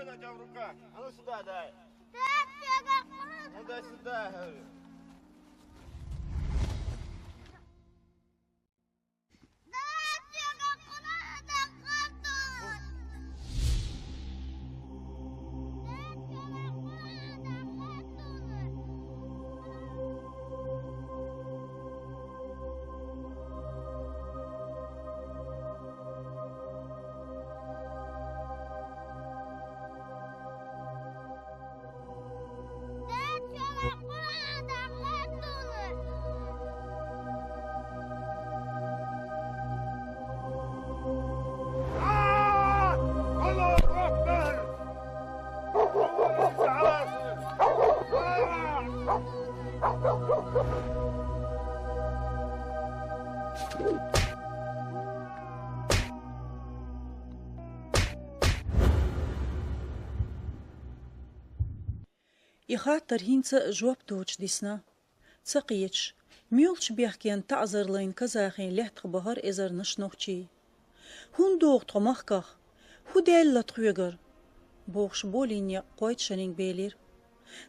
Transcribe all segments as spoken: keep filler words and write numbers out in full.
Дай рука. А ну сюда, дай. Ну дай сюда, говорю. И хаттар хӀинца а жоп доцуш дисна. Ца кхеташ, муьлхачу бехкен таӀзар лайна казахийн лаьттах бахара эзарнаш нохчий. «ХӀунда догӀу тхо махках? ХӀун даьлла тхоьгара?» — бохуш, болийна некъ кхойтта шаринга белира.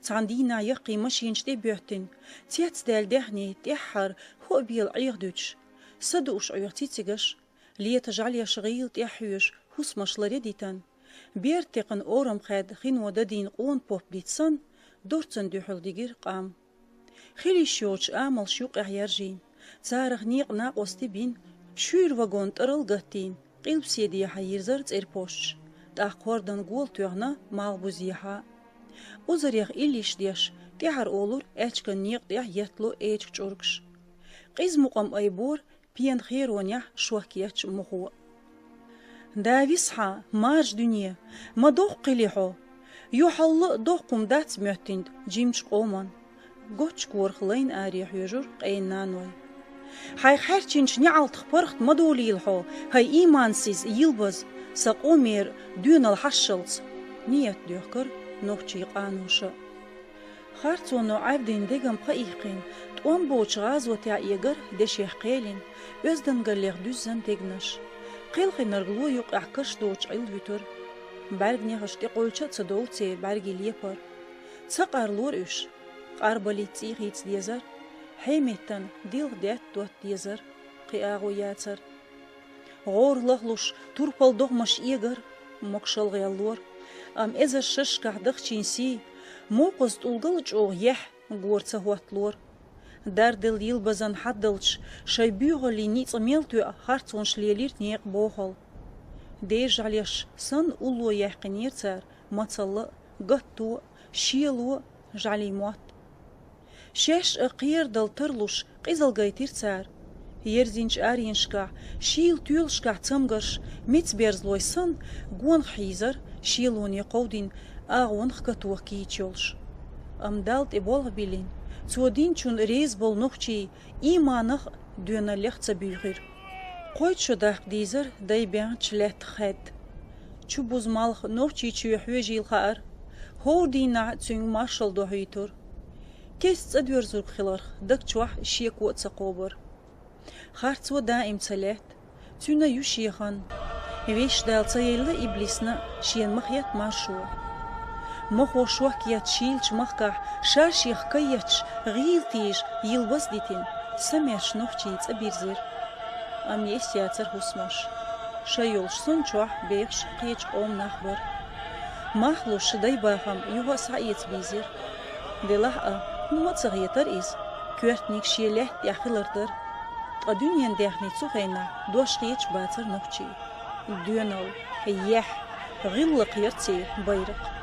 Цхьана дийнахь яккхий машинаш тӀе а боьттина, цецдаьлла даьхний тӀаьххьара хӀоъ бела Ӏеха дуьтуш, са дууш Ӏоьху цицигаш, лета жӀаьлеш гӀийла тӀаьхьа хьоьжуш хӀусамаш ларъян дитина, берда текхна орам кхаьдда хино дадийна къона поп дита санна, дорцан дуьхьал дигира къам. Хила йиш йоцуш амалш юккъехь яржийна, царах некъан накъостий бина, шуьйра вагон тӀарал гаттийна, къилбаседехьа йирзара цӀерпошчаш, тӀаккха хӀордан гола тоьхна малхбузехьа. Узарех илла йиш деш, тӀаьхьара олура аьчкан некъа тӀехь еттало эчиг чӀургаш. Къиза мукъам айбора пенан херонехь шок еттачу мохо. Да висхьа, маржа дуьне, ма доккха хили хьо! Юьхьал а доккха хӀума дац моьттинарг жимачу къоман. Гоччу корах лайна аре хьоьжура къена наной. Хьайх хьаьрчинчу неӀалтах паргӀат ма долийла хьо, хӀай ийман сиз, йилбаз, сан къомера доьналла хьашшалц, — нийят доьхкара нохчийн къаноша. Харцоно Ӏаьвдина дегам кхаъ иккхина, тӀом боцучу гӀазотехь эгара дешех кхелина, оьздангаллех дуьззина дегнаш. Кхелхинарг ло юккъехь каш доцуш Ӏилла вуьтура. БӀаьрганехаш тӀекъуьйлча а ца довлу церан бӀаьргийн лепар. Ца къарлора уьш. Къарбаллица цӀий хийца дезара, хьеметтана дилха даьтта дотта дезара, кхин агӀо яцара. ГӀора лахлуш турпал догӀмаш эгара, могушалла гӀеллора, амма эзар шерашкахь дахчийна сий, мокхаза тӀулгал а чӀогӀа яьхь гора ца хӀотталора. Дарделла йилбазан хьаддалча, шайн боьхаллин ницкъ мел тоьа харцонаш лелийра некъан бохалла. Дера жӀаьлеш санна улло яьккхинера цара мацалла а, гатто а, шело а, жӀаьлийн мотт. Шаьш а кхерадала тарлуш, къизалла гайтира цара. Ерзинчу аренашкахь, шийла тоьлашкахь цамгарш, меца берзалой санна, гонах хьийзара, шелоне кховдийна, агӀонах катоха кийча йолуш. Амма Далла тӀе болх биллина, Цо динчунна реза болу нохчий ийманах а, доьналлех а ца буьйхира. Кхойтта шо даккха дийзара дай баьхначу лаьттах хаьдда. Чу бузу малх Нохчийчоь хьоьжийла хаьара, хӀора дийнахь цуьнга маршалла дохьуьйтура. Кеста цӀа доьрзург хиларх, даг чохь шеко а ца кхобура. Харцо даим ца лаьтта, цуьнан ю шехан. Везачу Дала ца елла иблисна, шена ма хетта маршо. Мохо шок етта шийлачу махкахь, ша-шех кай етташ, гӀийла тийжа, йилбаз дитина, самаьрча нохчийн цӀа бирзира. Амма йисте яцара хӀусамаш. Шайн йолуш санна чохь бехаш кхечу къоман нах бара. Мах луш, дай бахам юха а схьаэца бийзира. Делахь а, хӀумма а ца хетара иза, коьртаниг шен лаьтта тӀехь хилар дара. Ткъа дуьненан даьхни цу хенахь дош хеташ бацара нохчий. Доьналла, яхь, гӀиллакх яра церан байракх.